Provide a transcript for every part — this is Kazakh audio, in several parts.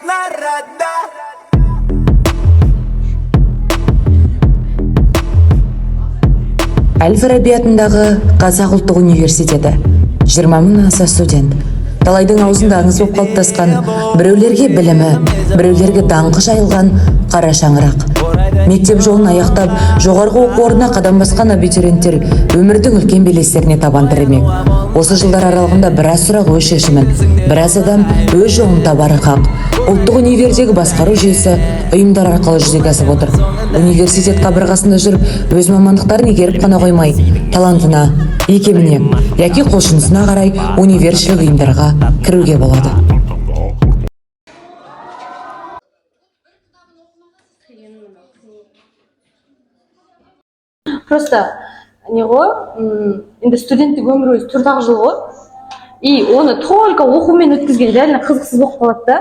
Народа. Әл Фараби атындағы Қазақ ұлттық университеті. 20 мыңнан аса студент. Талайдың аузында аңыз болып қалыптасқан, біреулерге білімі, біреулерге даңқы жайылған қара шаңырақ. Мектеп жолын аяқтап, жоғарғы оқу орнына қадам басқан абитуриенттер өмірдің үлкен белестеріне табан тіремек. Осы жылдар аралығында біраз сұрақ өз шешімін, біраз адам өз жолын табары хақ. Ұлттық универдегі басқару жүйесі ұйымдар арқылы жүзеге асып отыр. Университет қабырғасында жүріп өз мамандықтарын игеріп қана қоймай, талантына, икеміне яки құлшынысына қарай универшілік ұйымдарға кіруге болады. Просто не ғой, енді студенттік өмір өзі 4-ақ жыл ғой, и оны только оқумен өткізген реально қызықсыз болып қалады да.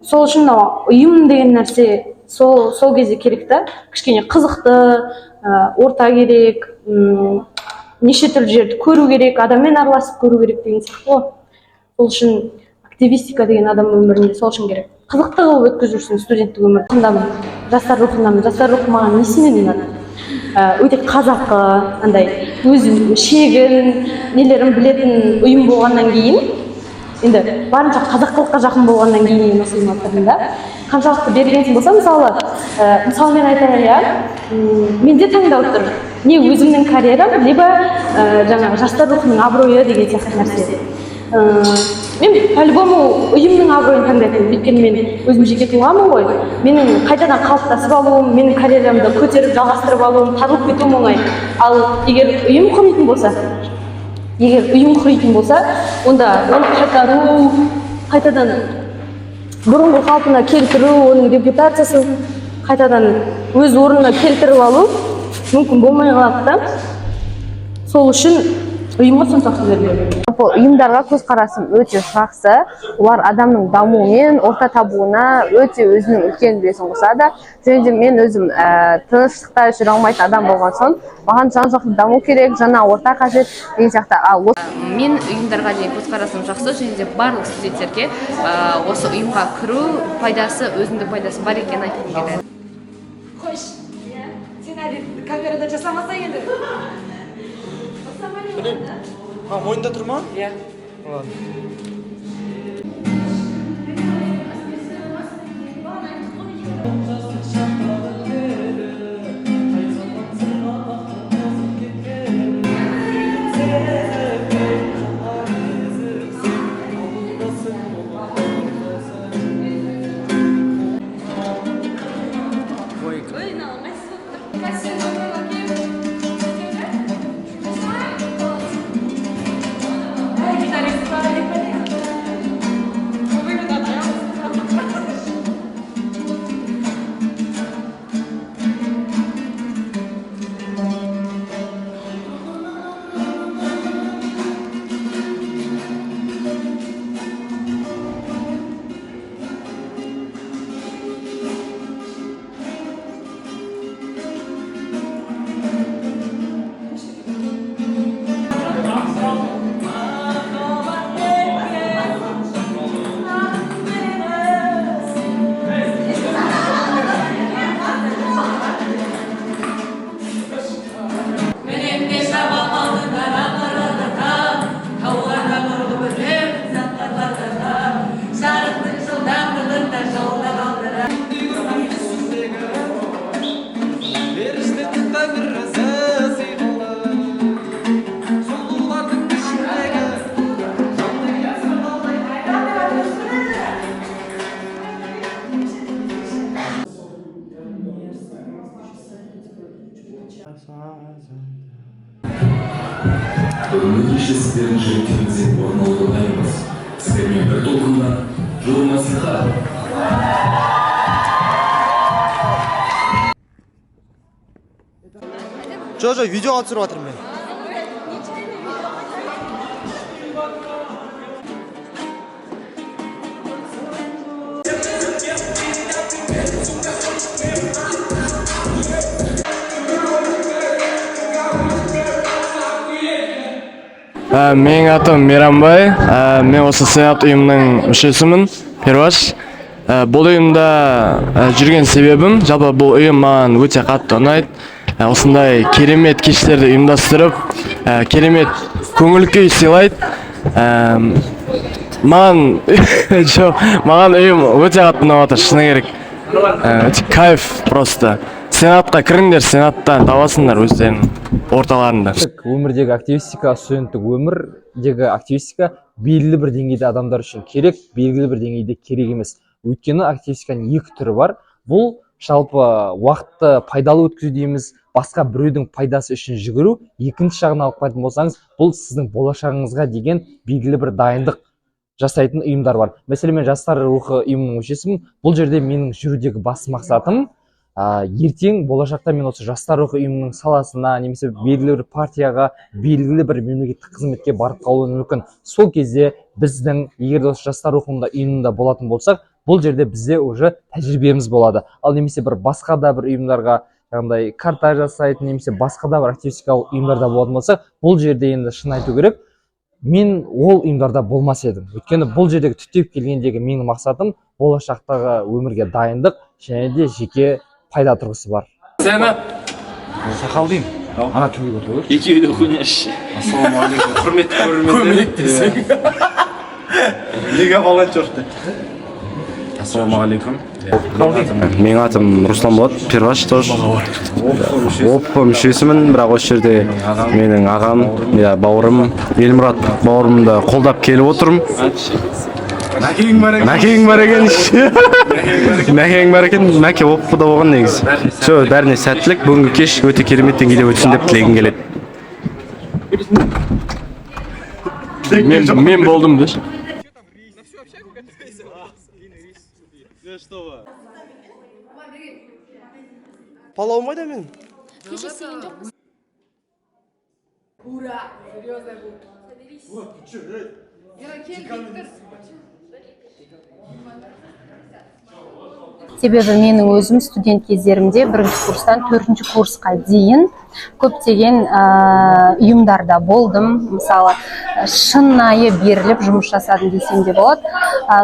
Сол үшін мынау ұйым деген нәрсе сол кезде керек та. Кішкене қызықты орта керек, неше түрлі жерді көру керек, адаммен араласып көру керек деген сияқты ғой. Сол үшін активистика деген адам өмірінде сол үшін керек, қызықты қылып өткізу үшін студенттік өмір. Рухындамын, жастар рухындамын. Жастар рухы маған несімен ұнады? Өте қазақы, андай өз шегін, нелерін білетін ұйым болғаннан кейін, енді барынша қазақылыққа жақын болғаннан кейін мен осы ұйымға кірдім да. Қаншалықты берілгенсің болса, мысалы, мысалмен айтайық, иә, менде таңдау тұр: не өзімнің карьерам, либо жаңағы жастар рухының абыройы деген сияқты нәрсе. Мен по-любому ұйымның абыройын таңдайтынмын, өйткені мен өзім жеке тұлғамын ғой. Менің қайтадан қалыптасып алуым, менің карьерамды көтеріп, жалғастырып алуым, тарылып кетуім оңай. Ал егер ұйым құритын болса, егер ұйым құритын болса, онда оны қайтару, қайтадан бұрынғы қалпына келтіру, оның репутациясын қайтадан өз орнына келтіріп алу мүмкін болмай қалады да. Сол үшін ұйымға соншалықты берілемін. Жалпы ұйымдарға көзқарасым өте жақсы. Олар адамның дамуы мен орта табуына өте өзінің үлкен үлесін қосады. Және де мен өзім тыныштықта жүре алмайтын адам болған соң, маған жан жақты даму керек, жаңа орта қажет деген сияқты. Ал Мен ұйымдарға деген көзқарасым жақсы және де барлық студенттерге осы ұйымға кіру пайдасы, өзіндік пайдасы бар екенін айтқым келеді. Қойшы, сен әлі камерада жасамасаң енді. А, мойнында тұр ма? Иә. Ладно. Періште тәңірісі сыйқылды, сұлулардың ішіндегі жан иесі. Бүгінгі кеште сіздердің жүректеріңізден орын алуға дайынбыз. Сіздермен бір толқында Жол мәслихат. Жоқ, видеоға түсіріп жатырмын мен. Менің атым Мейрамбай. Мен осы Сенат ұйымының мүшесімін. Перваш. Бұл ұйымда жүрген себебім, жалпы бұл ұйым маған өте қатты ұнайды. Осындай керемет кештерді ұйымдастырып, керемет көңіл күй сыйлайды. Маған жоқ, маған ұйым өте қатты ұнап жатыр, шыны керек. Өте кайф просто. Сенатқа кіріңдер, сенаттан табасыңдар өздерінің орталарында. Өмірдегі активистика, студенттік өмірдегі активистика белгілі бір деңгейде адамдар үшін керек, белгілі бір деңгейде керек емес. Өйткені активистиканың екі түрі бар. Бұл жалпы уақытты пайдалы өткізу дейміз, басқа біреудің пайдасы үшін жүгіру. Екінші жағын алып қарайтын болсаңыз, бұл сіздің болашағыңызға деген белгілі бір дайындық жасайтын ұйымдар бар. Мәселен, мен Жастар рухы ұйымының мүшесімін. Бұл жерде менің жүрудегі басты мақсатым, ертең болашақта мен осы Жастар рухы ұйымының саласына немесе белгілі бір партияға, белгілі бір мемлекеттік қызметке барып қалуым мүмкін. Сол кезде біздің, егер де осы Жастар рухында ұйымында болатын болсақ, бұл жерде бізде уже тәжірибеміз болады. Ал немесе бір басқа да бір ұйымдарға, жаңағыдай карта жасайтын немесе басқа да бір активистикалық ұйымдарда болатын болсақ, бұл жерде енді шын айту керек, мен ол ұйымдарда болмас едім. Өйткені бұл жердегі түптеп келгендегі менің мақсатым болашақтағы өмірге дайындық және де жеке пайда тұрғысы бар. Сенат. Сақал деймін. Ана төбеге отыру керек. Екеуі де хуйняш. Ассалаумағалейкум, құрметті көрермендер. Көмек десең. Лига волонтер. Ассалаумағалейкум. Менің атым Руслан болады, Перваш тоже. ОП мүшесімін, бірақ осы жерде менің ағам, иә, бауырым Елмұрат бауырымды қолдап келіп отырмын. Мәкең бар екен. Мәкең бар екен. Мәкең бар екен. Мәке ОП-да болған негізі. Все, бәріне сәттілік. Бүгінгі кеш өте керемет деңгейде өтсін деп тілегім келеді. Мен болдым деші. Палауым қайда мен? Кеше істеген жоқпыз. Себебі менің өзім студент кездерімде бірінші курстан төртінші курсқа дейін көптеген ұйымдарда болдым. Мысалы, шынайы беріліп жұмыс жасадым десем де болады.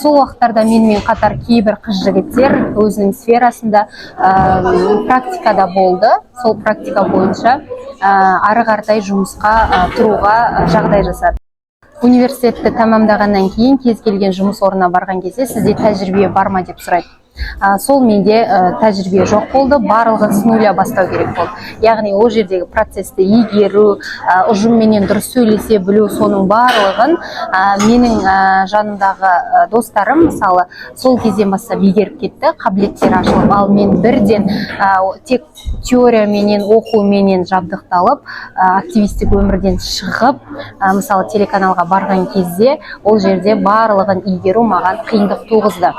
Сол уақыттарда менімен қатар кейбір қыз жігіттер өзінің сферасында практикада болды. Сол практика бойынша ары қаратай жұмысқа тұруға жағдай жасады. Университетті тәмамдағаннан кейін кез келген жұмыс орнына барған кезде сізде тәжірибе бар ма деп сұрайды. Сол менде тәжірибе жоқ болды, барлығын с нуля бастау керек болды. Яғни ол жердегі процесті игеру, ұжымменен дұрыс сөйлесе білу, соның барлығын менің жанымдағы достарым, мысалы, сол кезден бастап игеріп кетті, қабілеттері ашылып. Ал мен бірден тек теорияменен, оқуменен жабдықталып, активистік өмірден шығып, мысалы, телеканалға барған кезде ол жерде барлығын игеру маған қиындық туғызды.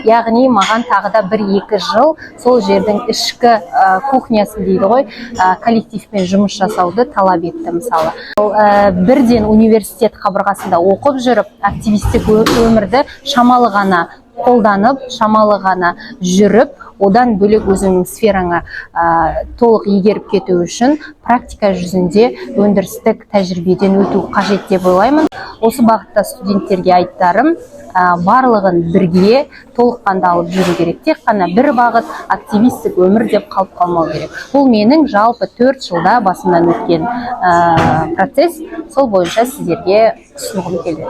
Яғни маған тағы да 1-2 жыл сол жердің ішкі кухнясы дейді ғой, коллективпен жұмыс жасауды талап етті, мысалы. Бірден университет қабырғасында оқып жүріп, активистік өмірді шамалы ғана қолданып, шамалы ғана жүріп, одан бөлек өзіңнің сфераңа толық игеріп кету үшін практика жүзінде өндірістік тәжірибеден өту қажет деп ойлаймын. Осы бағытта студенттерге айтарым, барлығын бірге толыққанды алып жүру керек. Тек қана бір бағыт активистік өмір деп қалып қалмау керек. Бұл менің жалпы 4 жылда басымнан өткен процесс, сол бойынша сіздерге ұсынғым келеді.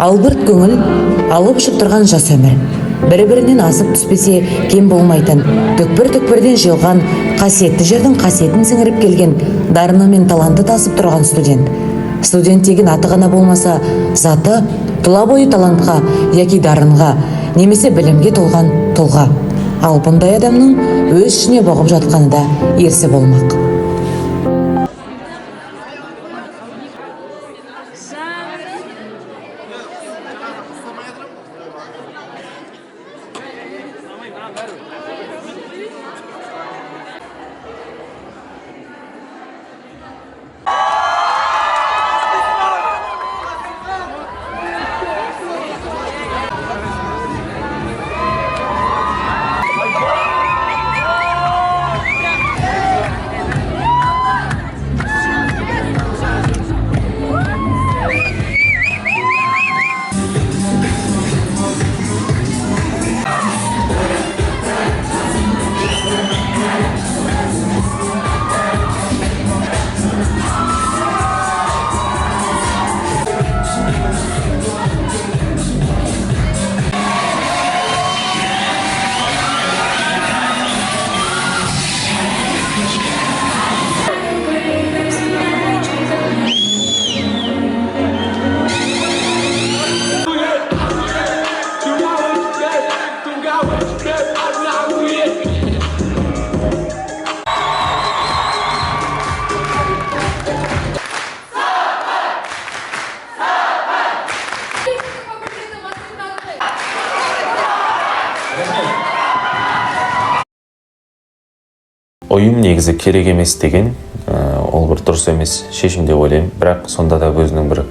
Албырт көңіл, алып ұшып тұрған жас өмір. Бірі-бірінен асып түспесе кем болмайтын, түкпір-түкпірден жиылған, қасиетті жердің қасиетін сіңіріп келген, дарыны мен таланты тасып тұрған студент. Студент деген аты ғана болмаса, заты тұла бойы талантқа яки дарынға, немесе білімге толған тұлға. Ал бұндай адамның өз ішіне бұғып жатқаны да ерсі болмақ. Ұйым негізі керек емес деген ол бір дұрыс емес шешім деп ойлаймын. Бірақ сонда да өзінің бір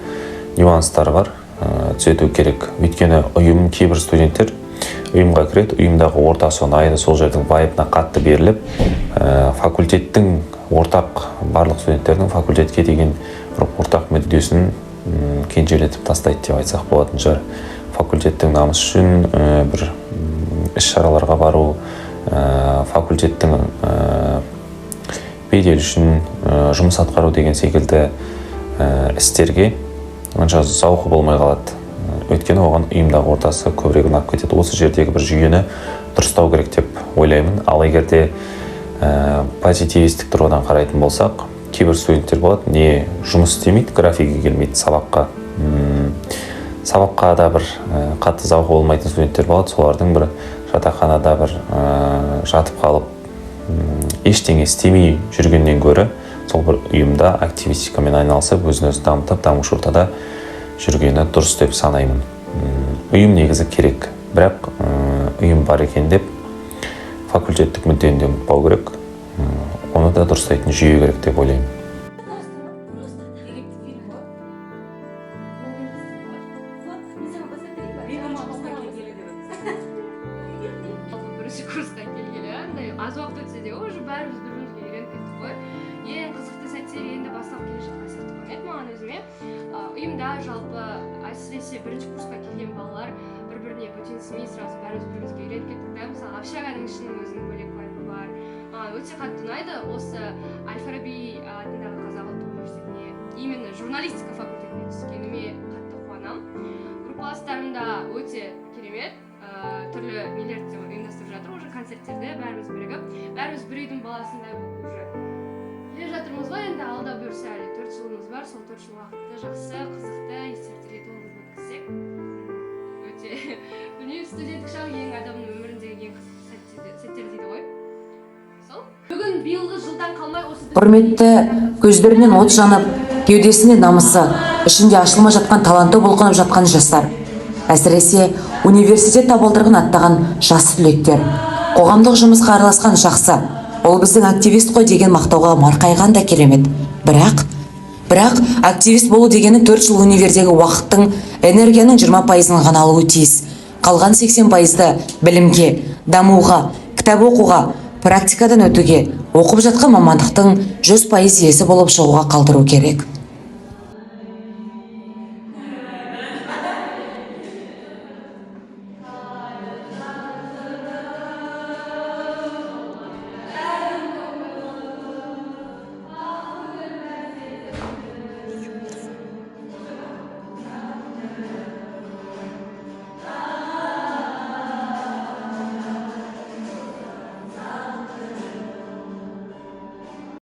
нюанстары бар, түзету керек. Өйткені ұйым, кейбір студенттер ұйымға кіреді, ұйымдағы ортасы ұнайды, сол жердің вайбына қатты беріліп, факультеттің ортақ, барлық студенттердің факультетке деген бір ортақ мүддесін кенжелетіп тастайды деп айтсақ болатын шығар. Факультеттің намысы үшін бір іс шараларға бару, факультеттің беделі үшін жұмыс атқару деген секілді істерге онша зауқы болмай қалады, өйткені оған ұйымдағы ортасы көбірек ұнап кетеді. Осы жердегі бір жүйені дұрыстау керек деп ойлаймын. Ал егер де позитивистік тұрғыдан қарайтын болсақ, кейбір студенттер болады, не жұмыс істемейді, графигі келмейді сабаққа, сабаққа да бір қатты зауқы болмайтын студенттер болады. Солардың бір жатақханада бір жатып қалып, ештеңе істемей жүргеннен гөрі, сол бір ұйымда активистикамен айналысып, өзін өзі дамытып, дамушы ортада жүргені дұрыс деп санаймын. Ұйым негізі керек, бірақ ұйым бар екен деп факультеттік мүддені де ұмытпау керек. Оны да дұрыстайтын жүйе керек деп ойлаймын. Бірінші курсқа келгелі андай аз уақыт өтсе де, уже бәріміз бір бірімізге үйреніп кеттік қой. Ең қызықты сәттер енді басталып келе жатқан сияқты көрінеді маған өзіме. Ұйымда жалпы, әсіресе бірінші курсқа келген балалар бір біріне бөтенсімей, сразу бәріміз бір бірімізге үйреніп кеттік та. Мысалы, общаганың ішінің өзінің бөлек вайбы бар. Маған өте қатты ұнайды осы әл Фараби атындағы Қазақ ұлттық университетіне, именно журналистика факультетіне түскеніме қатты қуанамын. Группаластарым да өте керемет, түрлі нелерді де ұйымдастырып жатыр уже, концерттерді бәріміз бірігіп, бәріміз бір үйдің баласындай болып уже келе жатырмыз ғой. Енді алда бұйырса әлі 4 жылымыз бар. Сол 4 жыл уақытты жақсы, қызықты естеліктерге толы қылып өткізсек, өте, білмеймін, студенттік шақ ең адамның өміріндегі ең қызықты сәттер дейді ғой. Сол бүгін биылғы жылдан қалмай осы Құрметті, көздерінен от жанып, кеудесінде намысы, ішінде ашылмай жатқан таланты бұлқынып жатқан жастар, әсіресе университет табалдырығын аттаған жас түлектер, қоғамдық жұмысқа араласқан жақсы, ол біздің активист қой деген мақтауға марқайған да керемет. Бірақ активист болу дегені 4 жыл универдегі уақыттың, энергияның 20%-ын ғана алуы тиіс. Қалған 80%-ды білімге, дамуға, кітап оқуға, практикадан өтуге, оқып жатқан мамандықтың 100% иесі болып шығуға қалдыру керек.